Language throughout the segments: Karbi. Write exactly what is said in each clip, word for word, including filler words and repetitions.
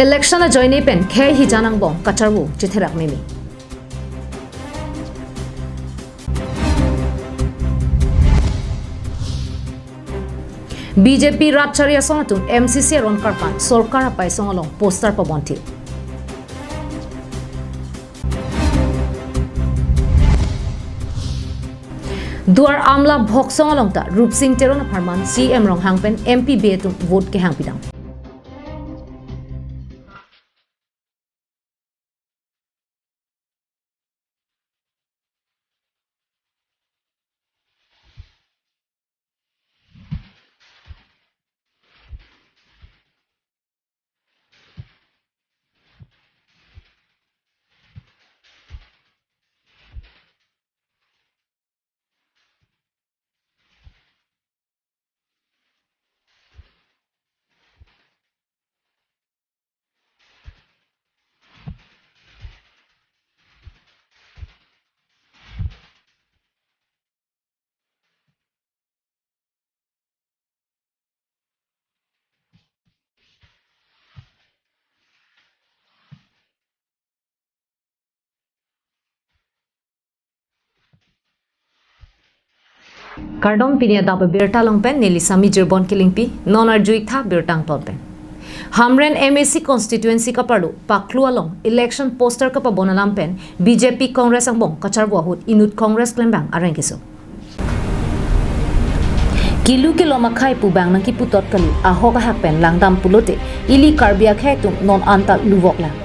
Election ajoine pen khei hijan angbong kacharvo chitherak meme. B J P rat chari asong atum M C C aron karpan sorkar apaisong along poster pabonthir. Duar Amla Bhoksong along ta Rupsing Teron apharman C M Ronghang pen M P B atum vote kehang pidam. Kardom, pini adap abirta along pen neli Sami Jirbon Kilingpi, non arju-ik tha birta angton pen. Hamren M A C constituency kaparlo Paklu along election poster kapabon alam pen B J P Congress angbong kacharvo ahut inut Congress klembang areng keso. Kilu kelom akhei pu bang nangkiputot kali, ahok ahak pen langdam pulote ili Karbi akhei atum non anta luvok lang.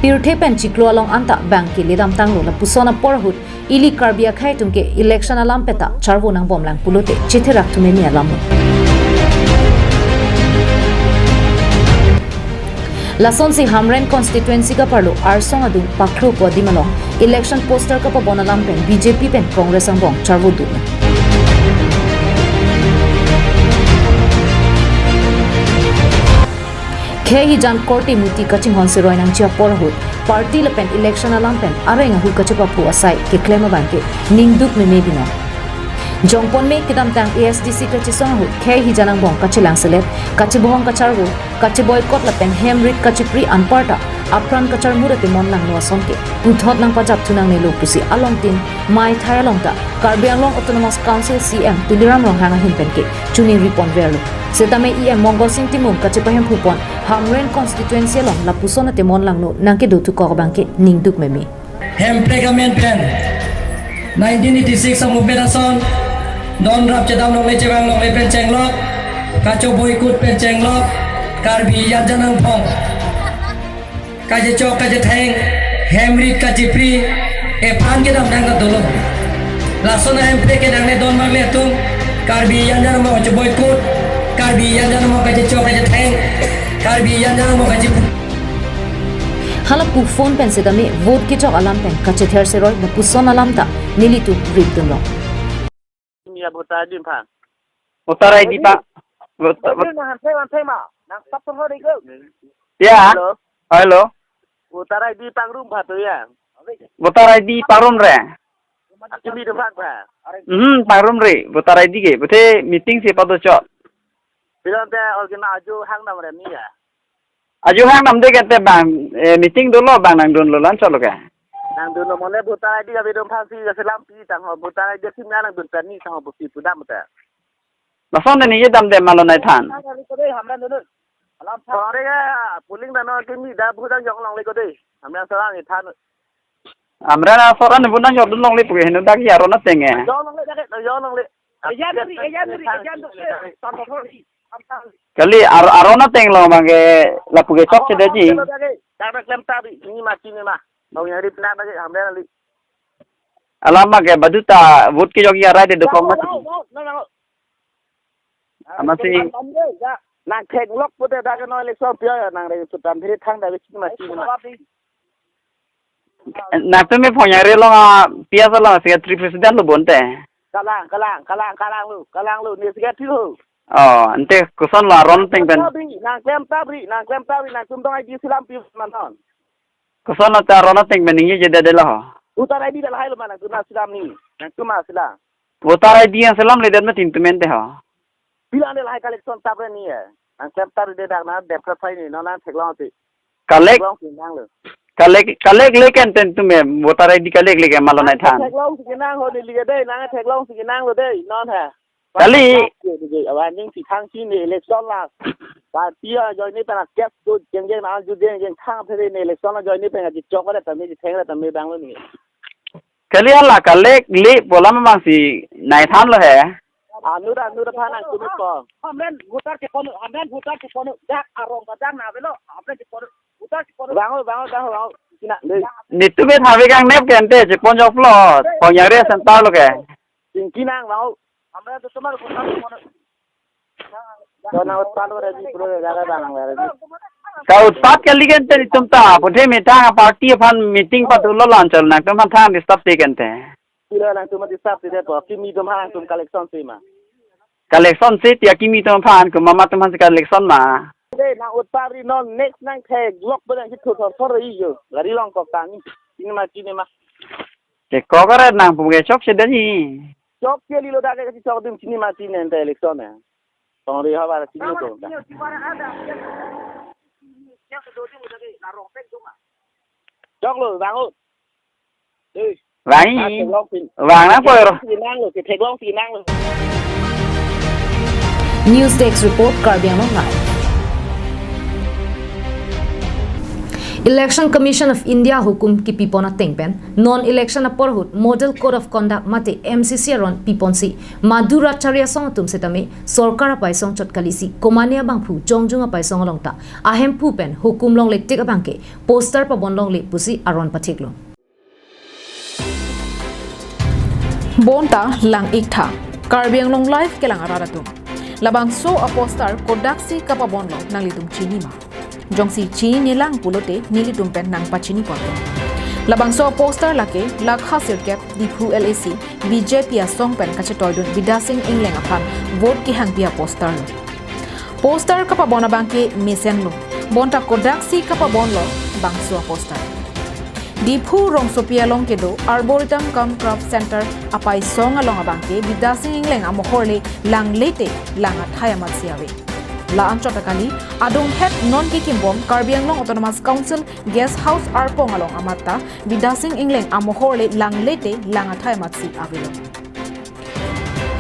Pirthe pen chiklo along anta bang keledam tanglo, lapuson apor ahut ili Karbi akhei atum ke election alam pen ta charvo nangbom lang pulote chitherak thu meme alam lo. Lasonsi Hamren constituency kaparlo Arsong adung Paklu pu adim along election poster kapabon alam pen B J P pen Congress angbong charvo dun. Khei hijan korte muti kachinghon seroi nangji apor ahut party lapen election alam pen areng ahu kachepaphu asai keklem abang ke ningduk meme binong. Jongpon me kedamtang A S D C kachisong ahut khei hijan angbong kachelang selet, kachebohong kacharvo, kacheboycott lapen hem rit kachipri anparta apran kacharmut ate mon langno ason ke puthot nangpajap thu nangnelo pusi alongtin maithai along ta Karbi Anglong Autonomous Council C M Tuliram Ronghang ahin pen ke choningri ponverlo. Setame E M Mongol Sing Timung kachepahemphupon Hamren constituency along lapuson ate mon langno nangkedo thukok abang ke ningduk meme. Hemprek amen pen nineteen eighty-six amovement ason don rap chedam longle chevang longle pen chenglok, kachoboycott pen chenglok, Karbi Anjan angbong kachechok kachetheng, hem rit kachipri, ephan kedam nang dolo. Lason ahemprek ke nangne don magle atum, Karbi Anjan angbong kachoboycott, Karbi Anjan angbong kachechok kachetheng, Karbi Anjan angbong kachipri. Hala pu phone pen setame vote kechok alam pen kachether seroi lapuson alam ta nelitum rip dunlo. Ni ya voter I D phan. Voter I D pa. Voter, voter. Nang hantai hantai ma. Nang sap pun hari ke. Ya. Hello. Hello. Voter I D pangrum pha to ya. Voter I D pangrum re. Akimi dum phan pha. Hmm, pangrum re. Voter I D ke. Bothe meeting si pado chok. Bilang te organ ajo hang nam re ni ya. Ajo hang nam de kete bang, eh, meeting dolo bang nangdunlo lan cholo ke. Nangdunlo mole voter I D kami dum phan si selam pi tang ho voter I D si nang nangdun tani tang ho busi pudam ta. Lason de ningje dam de ma lonai than. Sore ya polling dano kimi da budang jong longle ko de. Hamya sarang ni than. Amra na soran bu nang jordun longle pu ke heno dak ya ron ateng e. Jong longle dak, jong longle. Ejan ri, ejan ri, ejan ri. Kali ar-, aron ateng lo bang ke lapu ke chokche de ji. Dak dak klem ta ri, ni ma chini ma. Bang ya ri pina dak hamya li. Alam ma ke badu ta vote kejok ya rai de dokong ma. Amatsi. Nang theklok pute dak no election pia ya nang re sutan phiri thang da bisi ma si ma. Nang tu me phone yang re long a pia sa long secretary president lo bonte. Kalang, kalang, kalang, kalang lo, kalang lo, ni secretary lo. Oh, ante koson lo aron ateng pen. Nang klem ta ri, nang klem ta ri, nang tum dong I D selam pi manon. Koson lo ta aron ateng pen ningje de de lo. Voter I D da lahai lo ma nang tum selam ni, nang tum selam. Voter I D yang selam le den ma tin tumen te ho. Bilang de lahai election tap re ni ya. Nang klem ta ri de dak na dep kra phai ni, non nang theklong ti. Collect, theklong si nanglo. Collect, collect le kan ten tum me voter I D collect le ke malon ai than. Theklong si nang ho neli ke dei, nang theklong si nanglo dei, non ha. Kali. Awan jing si thang si ne election la. Party ajoine pen akep do jeng jeng na ju jeng jeng thang phe ne election ajoine pen aji chok le tame ji theng le tame bang lo ni. Kali hala collect le polam bang si nai than lo he. Anu da, anu da phan ang kumi ko. Amen voter ke kono, amen voter ke kono, dak arong ka dak na avelo, amen ke kono, voter ke kono. Bango, bango, bango, bango. Kina, dei. Nitu bet habe kang nep kente, chepon jok plot, pong yang re center lo ke. Singki nang, bango. Amen to tomar voter ke kono. Kona utpat lo re di, pura re jaga banang re di. Ka utpat kali kente nitum ta, puthe metang party aphan meeting patu lo lanchol nangtum aphan thang disturb te kente. Pura nangtum disturb te po, kimi tum ha nangtum collection si ma. Collection si tia kimi tum aphan, ko mama tum aphan si collection ma. Dei, nang utpat ri non next nang theklok bo nang si thur thor thor ri yo. Gari long kok tang. Chini ma, chini ma. Ke kok re nang pum ke chok si dani. Chok ke lilo dak ke si chok dim chini ma chini ente election ne. Tong ri ha bara chini to. Chok lo, bango. Eh. Vang. Ah, theklong si. Vang nang poi ro. Si nang lo, si theklong si nang lo. News Desk Report, Karbi Anglong Live. Election Commission of India hukum kipipon ateng pen, non election apor ahut Model Code of Conduct mate M C C aron piponsi, madu rat chari asong atum setame sorkar apaisong chot kalisi, komane abangphu jongjung apaisong along ta ahemphu pen hukum longle tik abangke poster pabon longle pusi aron pathiklo. Bonta lang-iktha, Karbi Anglong Live kelang arat atum. Labangso aposter kodaksi kapabonlo nanglitum chini ma? Jongsi chini nelang pulote nelitum pen nangpachini ponpo. Labangso aposter lake Lakha Sirkep Diphu L A C B J P asong pen kachetoidun Bidya Sing Engleng aphan vote kehangpi aposter lo. Poster kapabon abangke mesenlo. Bonta kodaksi kapabonlo bangso aposter. Diphu rongsopi along kedo Arboretum cum Craft Center apaisong along abangke Bidya Sing Engleng amohor le langle te lang athai amatsi ave. La-anchot akali, adunghet non kekimbom Karbi Anglong Autonomous Council Guest House arpong along amat ta Bidya Sing Engleng amohor le langle te lang athai amatsi avelo.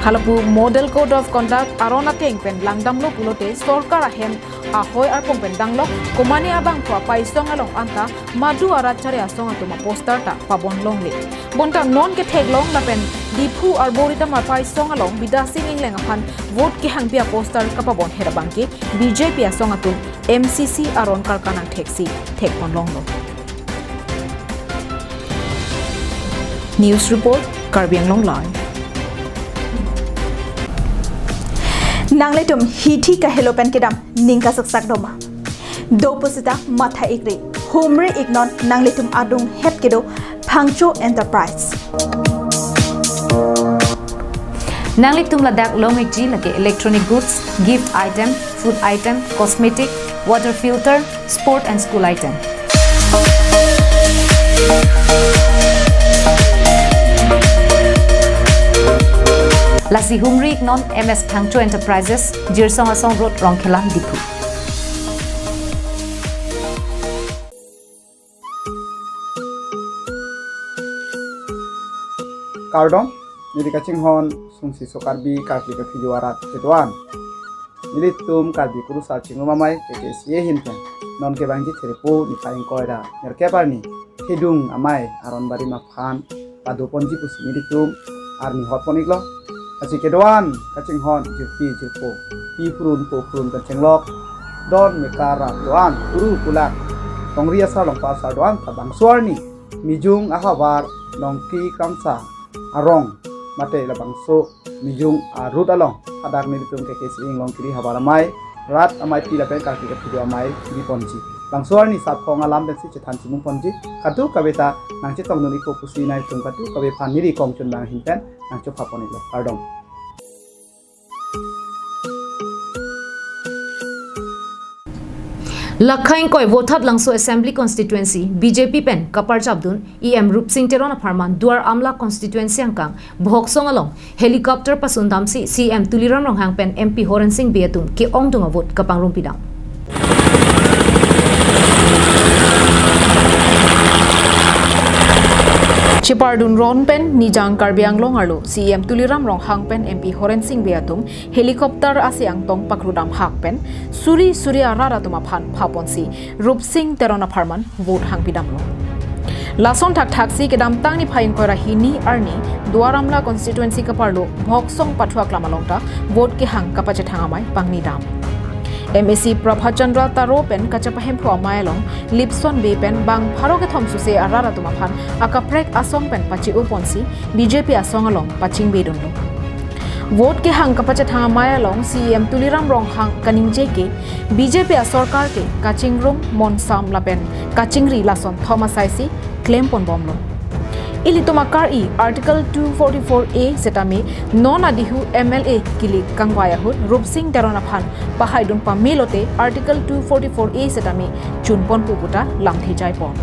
Halapu Model Code of Conduct aron ateng pen langdamlo pulote sorkar ahem ahoi arpong pen danglok, komane abangphu apaisong along anta madu arat chari asong atum aposter ta pabon longle. Bonta non ketheklong lapen Diphu Arboretum apaisong along Bidya Sing Engleng aphan vote kehangpi aposter kapabon her abangke B J P asong atum M C C aron karkan angtheksi thekpon longlo. News Report, Karbi Anglong Live. Nanglitum hithi kahelo pen kedam ning kasuksak doma. Do pusita matha-ikri, humri-iknon nanglitum adunghet kedo Phangcho Enterprise. Nanglitum ladak long-ikji lake electronic goods, gift item, food item, cosmetic, water filter, sport and school item. Lasi humri-iknon M S Phangcho Enterprises, Jirsong Asong Road, Rongkhelan, Diphu. Kardom, neli kachinghon Sungsi Sokarbi, Karbi ke video arat kedo-an. Nelitum Karbi Kurusar Chingrum Amei K K C A ahin pen non kevangji Thirpo niphai ingkoi ra nerkep arni Thedung Amei aron barim aphan padoponji pusi nelitum arni hotpon-iklo. Lasi kedo-an kachinghon jirpi jirpo, pi phurun po phurun kachenglok, don mekar rat do-an, kuru kulak, tongri asar longpa asar do-an ta bangso arni Mijung ahavar Nongkri Kramsa arong mate labangso Mijung a-route along hadak nelitum K K C A Inglong Kiri Havar Amei, Rat Amei pi lapen Karbi Aphujo Amei piponji. Bangso arni sarpong alam pensi chethan chimung ponji. Kadokave ta nangchetongdun-ikpo pusi nangtum kadokave aphan neli kongchun bang ahin pen nangchopha pon-iklo. Kardom. Lakha ingkoi Vothatlangso Assembly Constituency B J P pen kaparjapdun E M Rupsing Teron apharman Duar Amla Constituency angkang Bhoksong along helicopter pasundamsi C M Tuliram Ronghang pen M P Horen Sing Bey atum ke-ongdung avote kapangrumpidam. Chepardun ron pen Nijang Karbi Anglong arlo C E M Tuliram Ronghang pen M P Horen Sing Bey atum helicopter ase angtong pakru dam hak pen suri suri arat atum aphan phaponsi Rupsing Teron apharman vote hangpi damlo. Lason thakthaksi kedamtang niphai ingkoi ra hini arni Duar Amla constituency kaparlo Bhoksong Pathu aklam along ta vote kehang kapachethang amei pangni dam. M A C Prabhat Chandra Taro pen kachepahemphu amei along Lipson Bey pen bang pharo kethom suse arat atum aphan akaprek asong pen pachi-oponsi B J P asong along pachingbedunlo. Vote kehang kapachethang amei along C E M Tuliram Ronghang kaningje ke B J P asorkar ke kachingrum, monsam lapen kachingri lason thom asaisi klemponbomlo. Ilitum akar-i Article two forty-four A setame non adihu M L A kilik kangvai ahut Rupsing Teron aphan pahaidun pamelote Article two forty-four A setame chunponpo puta lamthe jaipon.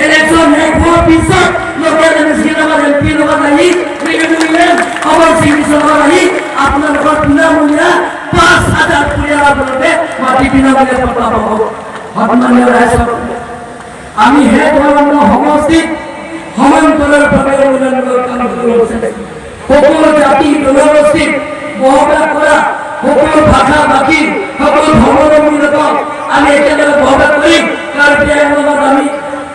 Election শেষ হোৱাৰ পিছত local M A চি আমাৰ M P লগত আহি ৰিকাৰ্ডিং ইলেন আমাৰ চিগনেচাৰ আহি আপোনালোকৰ বিনামূলীয়া পাঁচ হাজাৰ পৰিয়ালৰ আপোনালোকে মাটি বিনামূলীয়া পট্টা পাব। সন্মানীয় ৰাইজসকল, আমি সেই ধৰণৰ সমষ্টিত সমান্তৰালভাৱে উন্নয়নমূলক কাম কৰিব বিচাৰিছোঁ। সকলো জাতি জনগোষ্ঠীক বসবাস কৰা, সকলো ভাষা ভাষী, সকলো ধৰ্মাৱলম্বী লোকক আমি একেলগে বসবাস কৰিম। কাৰ্বি আংলঙত আমি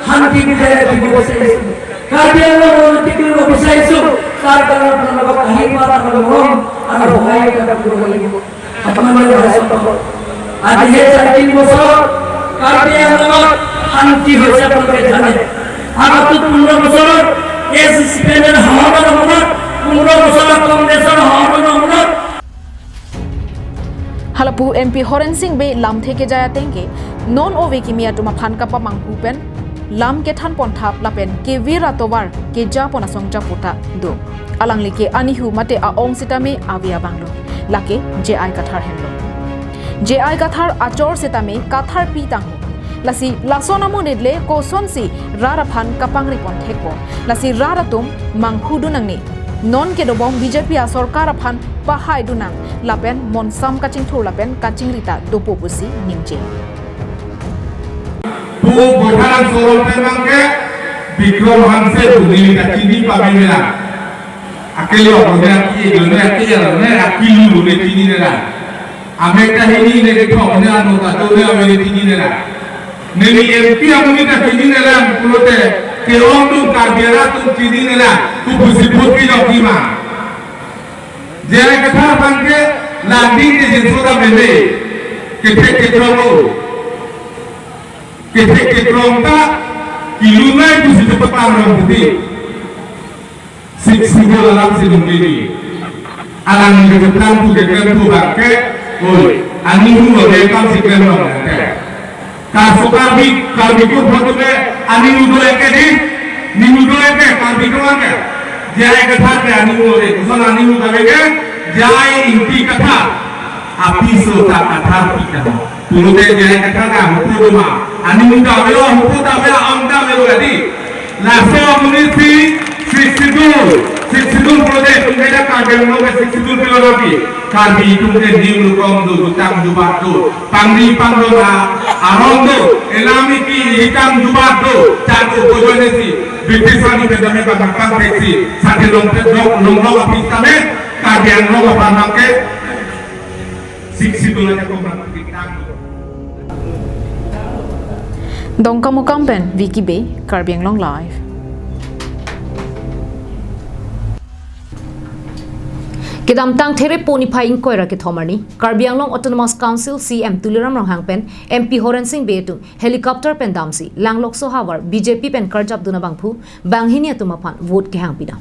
শান্তি বজাই ৰাখিব বিচাৰিছোঁ। কাৰ্বি আংলঙৰ উন্নতি কৰিব বিচাৰিছোঁ। তাৰ কাৰণে আপোনালোকক আশীৰ্বাদ আৰু মৰম আৰু সহায় কৰিব লাগিব। আপোনালোকে ভাবিছে, আজি সেই চাৰি তিনি বছৰ কাৰ্বি আংলঙত শান্তি হৈছে আপোনালোকে জানে। আগতো পোন্ধৰ বছৰত এ চি চি পেনেল সমাধান হ'ব, পোন্ধৰ বছৰত কংগ্ৰেছৰ সমাধান হ'ব। Halapu M P Horen Sing Bey lamthe kejai ateng ke non ove kimi atum aphan kapamanghu pen lam kethanpon thap lapen kevir atovar kejapon asong japuta do. Alangli ke anihu mate a-ong sitame ave abanglo. Lake J I Kathar henlo. J I Kathar achor sitame Kathar pi tangho. Lasi lason amonit le kosonsi rat aphan kapangripon thekpo. Lasi rat atum manghudun nangne. Non kedobom B J P asorkar aphan pahaidun nang lapen monsam kachingthur lapen kachingrita dopo pusi ningje. Bu Boithalangso along pen abangke Bikram Hanse pu neli ta chini pame mela. Akelok lo ne, aki lo ne, aki lo ne, aki lu lo ne chinine lang. Amek ta hini ne kethom ne, ano ta do ne, ame ne chinine lang. Neli M P amonit ta chinine lang pulote ke-ong atum Karbi arat atum chinine lang. Pu pusi vote pidunji ma. J I Kathar abangke langding ke jinso ta meme. Kethek kekrong lo. Kethek kekrong ta kelun nai pusi cepat pangrong putih. Sixth Schedule alam si dum ini. Alang ni kebetulan tu kekrong tu abangke. Oi, ani hu lo bekam si klem long nangke. Kaso Karbi, Karbi kur photo ke, ani hu do eke di, ni hu do eke, Karbi kur ke. J I Kathar ke ani hu do eke, koson ani hu do eke, J I Ingti Kathar, apiso ta Kathar pi Kathar. Pulote J I Kathar ke hupu do ma, ani hu do avelo, hupu do avelo, ong do avelo adi. Laso amonit si Sixth Schedule, Sixth Schedule pulote itum ke dak Karbi Anglong ke Sixth Schedule pilo napi. Karbi itum ke nim rukom do, jutang jubat do. Pangri pangdon a, arong do. Elam eki hitang jubat do. Chak upo jone si. British army pen tame bang bang teksi. Sate long pet dok long long apis tame. Karbi Anglong aphan abangke. Sixth Schedule aja kong bang pitang. Dongkamukam pen Vicky Bey, Karbi Anglong Live. Kedamtang Therepo niphai ingkoi ra kethom arni, Karbi Anglong Autonomous Council C E M Tuliram Ronghang pen M P Horen Sing Bey atum helicopter pen damsi Langlokso havar B J P pen karjapdun abangphu banghini atum aphan vote kehang pidam.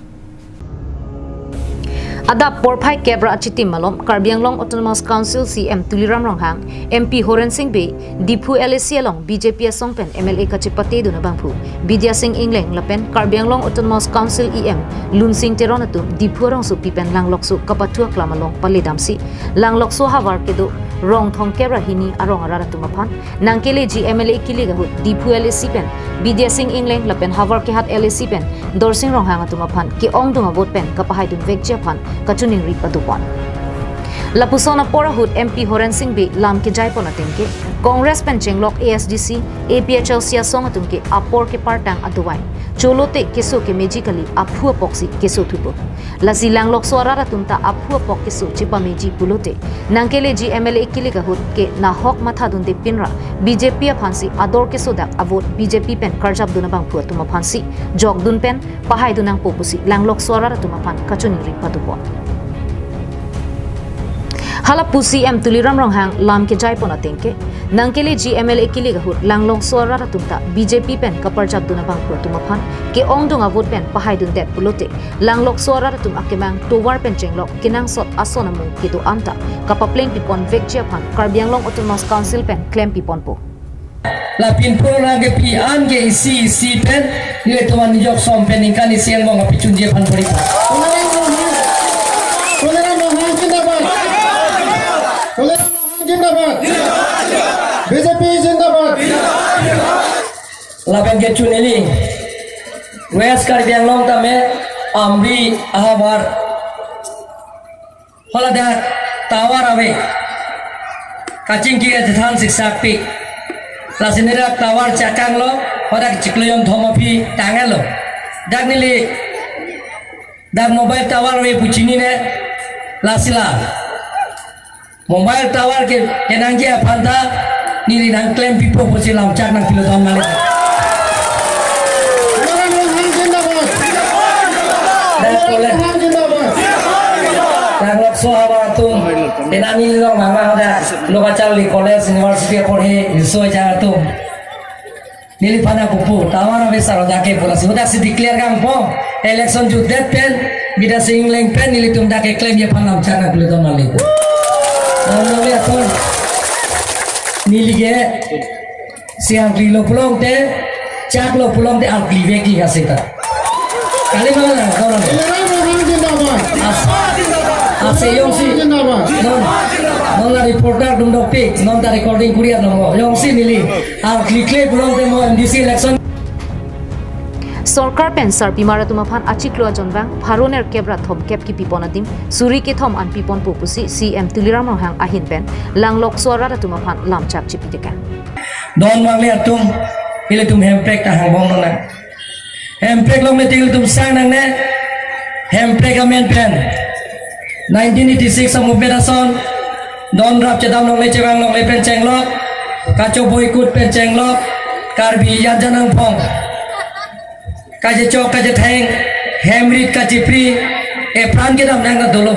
Adap porphai kep ra achitim malom Karbi Anglong Autonomous Council C E M Tuliram Ronghang, M P Horen Sing Bey, Diphu L A C along B J P asong pen M L A kachepatedun abangphu Bidya Sing Engleng lapen Karbi Anglong Autonomous Council E M Lunsing Teron atum Diphu arongsopi pen Langlokso kapathu aklam along pale damsi Langlokso havar kedo rong thomkep ra hini arong arat atum aphan nangkeleji M L A kilik ahut Diphu L A C pen Bidya Sing Engleng lapen Havar Kehat L A C pen Dorsing Ronghang atum aphan ke-ongdung a-vote pen kapahaidun vekji aphan kachiningri padopon. Lapuson apor ahut M P Horen Sing Bey lam kejaipon ateng ke Congress pen chenglok A S D C, A P H L C asong atum ke apor kepartang adovai. cholote keso kemeji kali, aphu apoksi keso thupo. Lasi Langlokso arat atum ta aphu apok keso chepameji pulote, nangkeleji M L A kilik ahut ke nahok mathadunde pinra B J P aphansi ador kesodak avote B J P pen karjapdun abangphu atum aphansi jokdun pen pahaidun nangpo pusi Langlokso arat atum aphan kachiningri padopon. Hala pu C M Tuliram Ronghang lam kejaipon ateng ke, nangkeleji M L A kilik ahut Langlokso arat atum ta B J P pen kaparjapdun abangphu atum aphan ke-ongdung avote pen pahaidundet pulote, Langlokso arat atum akemang tovar pen chenglok kenangsot ason amung kedo-an ta kapapleng pipon vekji aphan Karbi Anglong Autonomous Council pen klem piponpo. Lapen pura ke pi an ke isi isi pen, nelitum anijok som pen ningkan isi angbong apichunji aphan pori. Tuliram Ronghang, Tuliram Ronghang zindabad. Tuliram Ronghang zindabad. B J P zindabad. Lapen ke chunili West Karbi Anglong tame Amri ahavar haladak tovar ave. Kachingki kethan siksak pi. Lasi neli dak tovar chakanglo, hadak chiklo jonthom aphi tanglo. Dak neli dak mobile tovar ave pu chinine, lasi la mobile tovar ke kenangji aphan ta neli nangklem pipo pusi lamchak nangpilodun malik. Tuliram Ronghang zindabad. Dak kole. Tuliram Ronghang zindabad. Langlokso ahavar atum, ena neli long mama hadak, lo kacharli college, university aporhe, riso aja atum. Neliphan ako pu, tovar ave sar dak ke pu lasi, hadak si declare kangpo, election jutdet pen, bida si ingleng pen, nelitum dak ke klemji aphan lamchak nangpilodun malik. Nang nang ya ton. Neli ke, si angkli lo pulote, chak lo pulote angkli vekji asita. Kali mana, kawan? Tuliram Ronghang zindabad. As, ase jongsi. Zindabad. Non, non la reporter atum dopik, non ta recording kuri-et nangpo. Jongsi neli, angkli kle pulote mo M D C election. Sorkar pen sarpimar atum aphan achiklo ajonvang pharo nerkep ra thomkep kipipon adim suri kethom an piponpo pusi C M Tuliram Ronghang ahin pen Langlokso arat atum aphan lamchak chipi teka. Don vangle atum, ilitum hemprek ta hangbom nang. Hemprek longle ting ilitum sang nangne. Hemprek amen pen nineteen eighty-six a-movement ason, don rap chedam longle chevang longle pen chenglok, kachoboikut pen chenglok, Karbi Anjan Angbong kachechok kachetheng, hemrit kachipri, epran kedam nang dolo.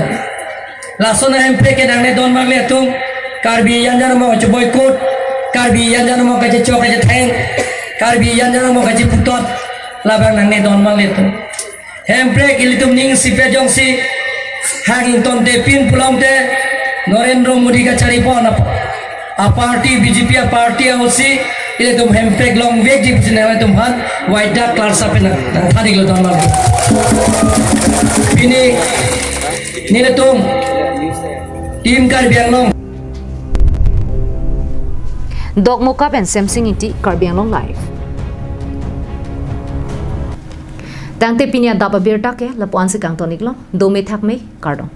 Lason ahemprek ke nangne don vangle atum, Karbi Anjan Angbong kachoboikut, Karbi Anjan Angbong kachechok kachetheng, Karbi Anjan Angbong kacheputot, labang nangne don vangle atum. Hemprek ilitum ning sipet jongsi hang ingtonte pin pulote, Narendra Modi kacharipon ap-, a-party, B J P a-party ahutsi, ilitum hemprek longvekji pusi nanglitum aphan waidak klarsa pen nangthan-iklo don vangle. Pini nelitum Team Karbi Anglong. Dokmoka pen Semsing Ingti, Karbi Anglong Live. Tangte pini adap abirta ke lapu-an si kangton-iklo, dome thakme, kardom.